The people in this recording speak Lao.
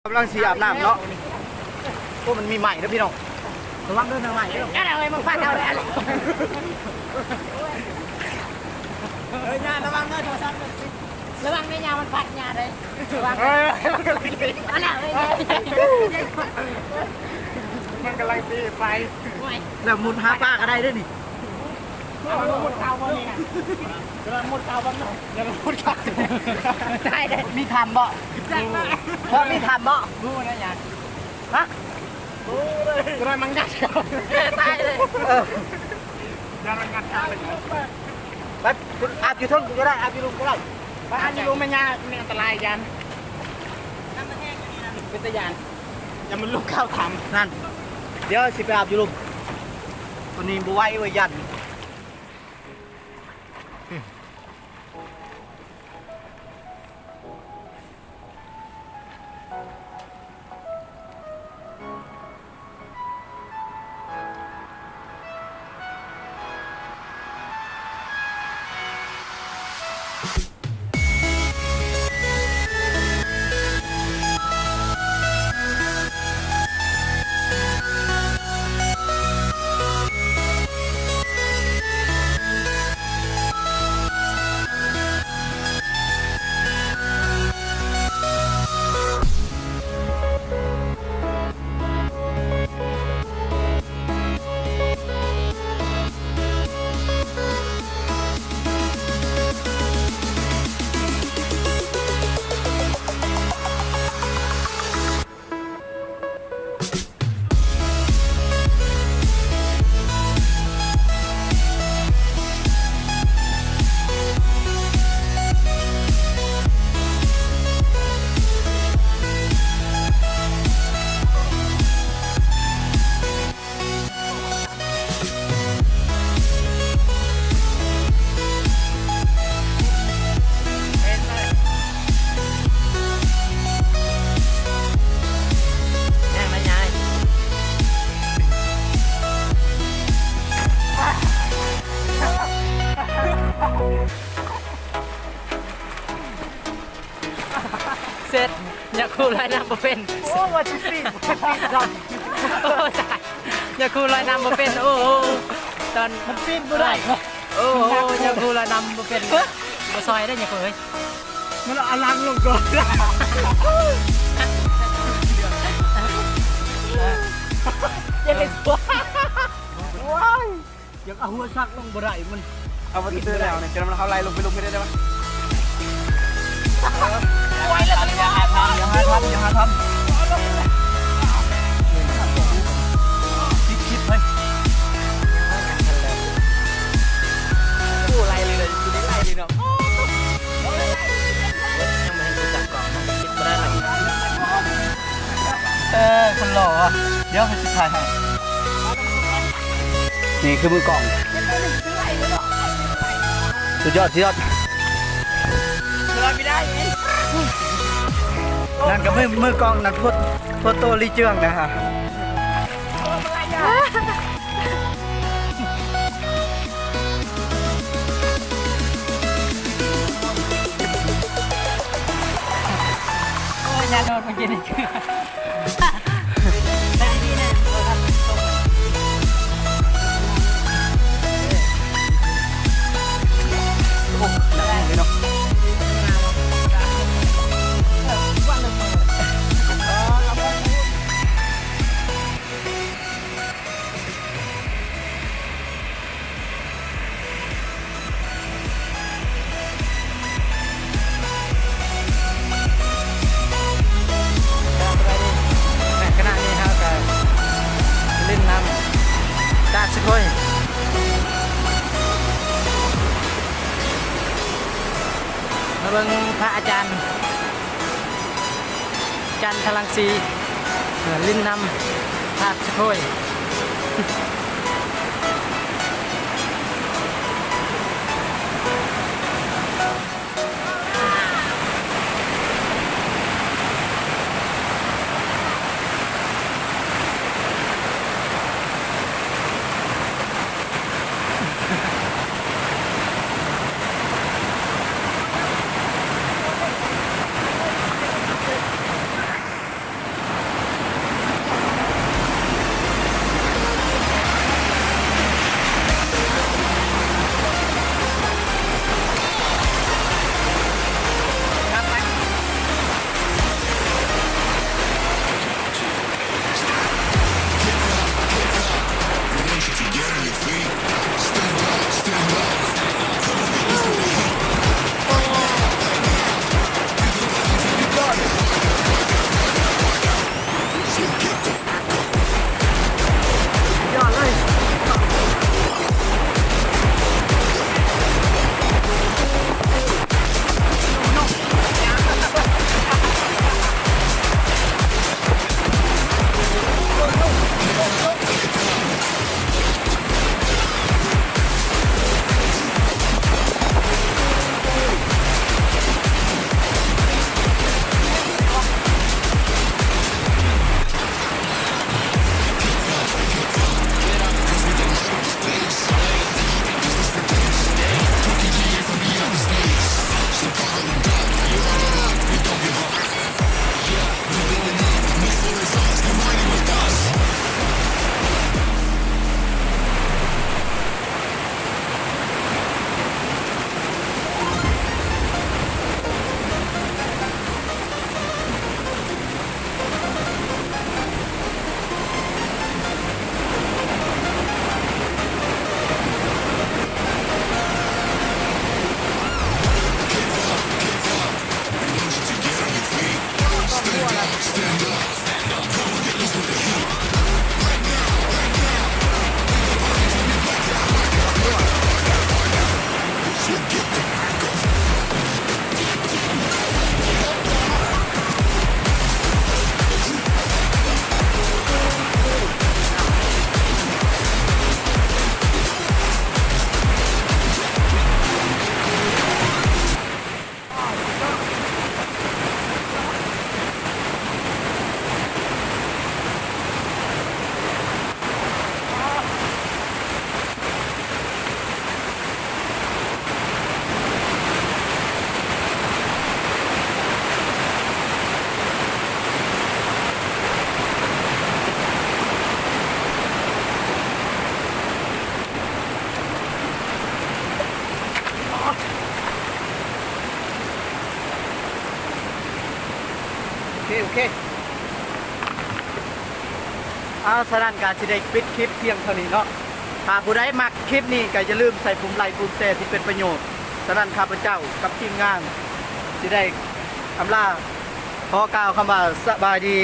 ກຳລັງຊິອາບນ້ຳເນາະ. ໂອ້ ມັນມີໄໝ້ເດີພີ່ນ້ອງ ລະວັງເດີ ໄໝ້ເດີ. ນັ້ນເອົາໄວ້ ມຶງຟາດເອົາເລີຍ. ເອີຍ ຍ່າລະວັງເດີ ໂທລະສັບ ລະວັງເດີ ຍ່າມັນຟາດຍ່າເດີ ລະວັງ. ເອີ ມັນກຳລັງຕີໄປ ແລ້ວມຸດຫາປາກໍໄດ້ເດີນີ້. ເອົາ ມຸດເຂົ້າບໍ່ນີ້ນະ ກຳລັງມຸດເຂົ້າເບິ່ງເນາະ ຢ່າໄປມຸດເຂົ້າ. ໄດ້ເດີ ມີຖ້ຳບໍ່? ບໍ່ມີຖ້ຳບໍ່? ບໍ່ໄດ້ຫຍັງ ຮະ? ບໍ່ໄດ້ ມັນງັດເຂົ້າ ຕາຍເລີຍ. ເອີ ຢ້ານມັນງັດເຂົ້າເລີຍ. ໄປອາບຢູ່ເທິງກໍໄດ້ ອາບຢູ່ລຸ່ມກໍໄດ້. ໄປອາບຢູ່ລຸ່ມແມ່ຍ່າ ມັນອັນຕະລາຍ ຢ້ານ ນ້ຳມັນແຫ້ງຢູ່ນີ້ນະ ເປັນຕາຢ້ານ ຢ້ານມັນລົງເຂົ້າຖ້ຳ. ນັ້ນ ດຽວຊິໄປອາບຢູ່ລຸ່ມ ຕົວນີ້ບໍ່ໄຫວເວີ້ຍ ຢ້ານ. ເສັດ ຍາຄູລອຍນ້ຳບໍ່ເປັນ. ໂອ້ ວ່າຊິປີ້ນ ປີ້ນດຳ. ໂອ້ ຕາຍ ຍາຄູລອຍນ້ຳບໍ່ເປັນ. ໂອ້ ຕອນມັນປີ້ນບໍ່ໄດ້. ໂອ້ ຍາຄູລອຍນ້ຳບໍ່ເປັນ ບໍ່ຊ່ອຍໄດ້ຍາຄູເອີຍ. ມັນເອົາຫຼັງລົງກ່ອນ ຢ່າໄປ ໂອ້ຍ. ຢາກເອົາຫົວຊັກລົງບໍ່ໄດ້ ມັນ ເອົາບໍ່ຕິດແລ້ວນີ້ ຈະນຳເຮົາໄລ່ລົງໄປ ລົງໄປໄດ້ບໍ່? ໂອ້ຍ ຢ່າຫາທຳ ຢ່າຫາທຳ ຢ່າຫາທຳ ຄິດ ຄິດເຮີ້ຍ. ໂອ້ ໄລ່ເລີຍ ຊິໄດ້ໄລ່ເລີຍເນາະ. ຍັງບໍ່ທັນຮູ້ຈັກກ້ອງ ຄິດບໍ່ໄດ້ລະ. ເອີ ຄົນຫຼໍ່ ດຽວຂ້ອຍຊິຖ່າຍໃຫ້. ນີ້ຄືມືກ້ອງ ສຸດຍອດ ສຸດຍອດ. ນັ້ນກໍມື ມືກ້ອງນັ້ນ ໂພ ໂຟໂຕ້ລີເຈືອງນະ. ໂອ້ຍ ຢ່າໂດດ ເມື່ອກີ້ນີ້ ແບບນີ້ນະ. ໂອ້ ໜັກເລີຍເນາະ. ຂະນະນີ້ເຮົາກະຫຼິ້ນນ້ຳຕາດສະໂຄຍ ມາເບິ່ງພະອາຈານ ຈັນທະລັງສີ ເອີ ຫຼິ້ນນ້ຳທາດສະໂຄຍ. ເ ເອົາ ສະນັ້ນກະຊິໄດ້ປິດຄລິບພຽງເທົ່ານີ້ເນາະ. ຖ້າຜູ້ໃດມັກຄລິບນີ້ກະຢ່າລືມໃສ່ປຸ່ມໄລ ປຸ່ມແຊທີ່ເປັນປະໂຫຍດ. ສະນັ້ນຂ້າພະເຈົ້າກັບທີມງານຊິໄດ້ອຳລາ ຂໍກ່າວຄຳວ່າສະບາຍດີ.